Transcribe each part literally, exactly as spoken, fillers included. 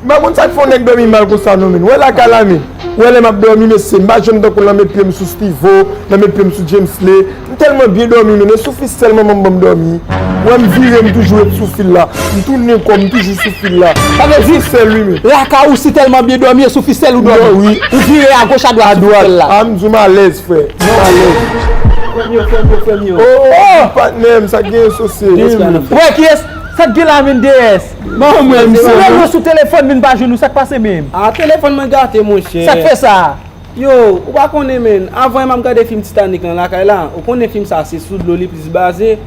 M pa konn sa k fè yon nèg dòmi mal konsa non, men. Wè lakay la, men. Wè lè m ap dòmi, mesye, m pa janm tankou l nan met pye m sou Stevo, nan met pye m sou Jamesley. M tèlman byen dòmi, men. E sou fistèl manman m ban m dòmi. Wè m vire, m toujou ret sou fil la. M tounen kò m, m toujou sou fil la. Sa vle di, fistèl, wi, men. Lakay ou si tèlman byen dòmi, e sou fistèl ou dòmi. Wi. Ou vire agoch, adwat sou fistèl la. A, m di w m alèz, frè. M alèz. Frè m yo, frè m yo, frè m yo. Oh, patnè m, sa k genyen, sosye? Wè, kiyès? Sa k gen la, men, D S? Manman mwen, misye. Ou rele sou telefòn, men pa jwenn ou, sa k pase menm? Ah, telefòn mwen gate, monchè. Sa k fè sa? Yo, ou pa konnen, men, avan m ap gade fim Titanic lan lakay la, ou konnen fim sa se sou dlo li plis baze.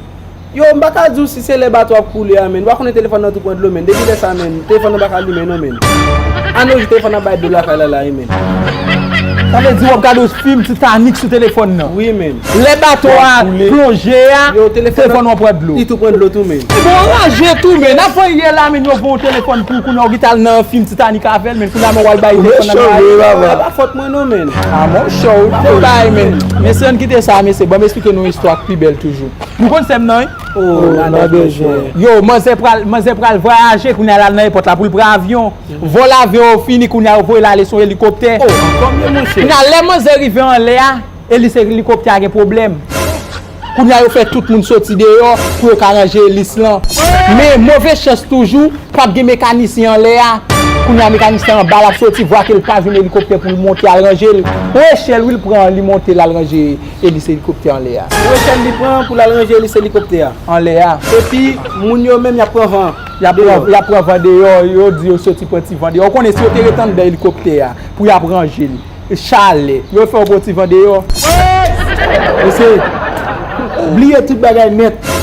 Yo, m pa ka di w si se lè bato ap koule a, men, ou pa konnen telefòn nan tou pran dlo, men, depi lè sa, men, telefòn nan pa ka limen non, men. Ann oji telefòn nan bay dlo lakay la la, wi, men. Sa vle di w ap gade fim Titanic sou telefòn nan? Wi, men. Lè bato a plonje a, telefòn nan pran dlo. Li tou pran dlo tou, men. Bon, ranje tou, men. N ap fè yè la, men, yo voye yon telefòn pou ou, kounye a ou gentan al nan fim Titanic avè l, men, kounye a men w al bay telefòn nan. E pa fòt mwen non, men. Ah, monchè, ou te bay, men. Mesye, ann kite sa, mesye. Ban m esplike nou istwa k pi bèl toujou. Nou konn sè m nan, wi? Oh, nan bezwen. Yo, manzè pral, manzè pral vwayaje, kounye a l al nan èpòt la pou l pran avyon. Vòl avyon yo fini, kounye a yo voye l ale sou elikoptè. Oh, ankò mye, monchè. Kounye a lè manzè rive anlè a, elis elikoptè a gen pwoblèm. Kounye a yo fè tout moun soti deyò pou yo ka ranje elis lan. Men move chans toujou, p ap gen mekanisyen anlè a. Kounye a mekanisyen anba l ap soti, vwa ke l pa jwenn elikoptè pou l monte al ranje l. Yon echèl, wi, l pran, li monte l al ranje elis elikoptè anlè a. Yon echèl li pran pou l al ranje elis elikoptè a. Anlè a. Epi, moun yo menm, y ap pran van. Y ap pran, y ap pran van deyò, yo di yo soti pran ti van deyò. Ou konnen si yo te ret anndan elikoptè a pou y ap ranje l. Chalè. Yo fè yon pran ti van deyò. Mesye, bliye tout bagay nèt.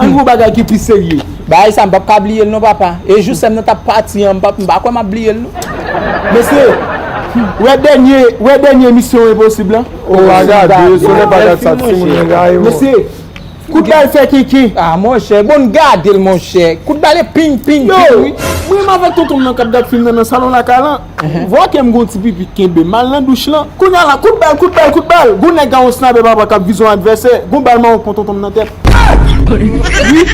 Ann gwo bagay ki pi serye. Bagay sa, m p ap ka bliye l non, papa. E jou sè m nan t ap pati an, m p ap, m pa kwè m ap bliye l non. Mesye, wè dènye, wè dènye Misyon Enposib lan? O, pa gade, se lè pa gade sa, timoun nan gaye, wi. Mesye, kout bal fè kenken. Ah, monchè, bon, n gade l, monchè. Kout bal e ping, ping, ping, wi. Yo, mwen menm avèk tonton m nan k ap gad fim nan nan salon lakay lan. Vwa ke m gon ti pipi kenbe m al nan douch lan. Kounye a la, kout bal, kout bal, kout bal. Gon nèg ak yon snapè papa k ap vize yon advèsè. Gon bal mawon pran tonton m nan tèt. Wi.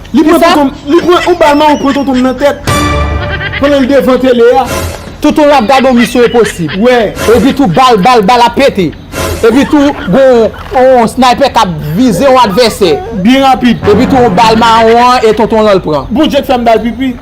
Li pran tonton m, li pran yon bal mawon pran tonton m nan tèt. Pandan l devan tele a. Tonton l ap gade yon Misyon Enposib. Wè. Epi tou bal, bal, bal ap pete. Epi tou, gon yon sniper k ap vize yon advèsè. Byen rapid. Epi tou, yon bal mawon an e tonton lan l pran. Bondye k fè m bal pipi.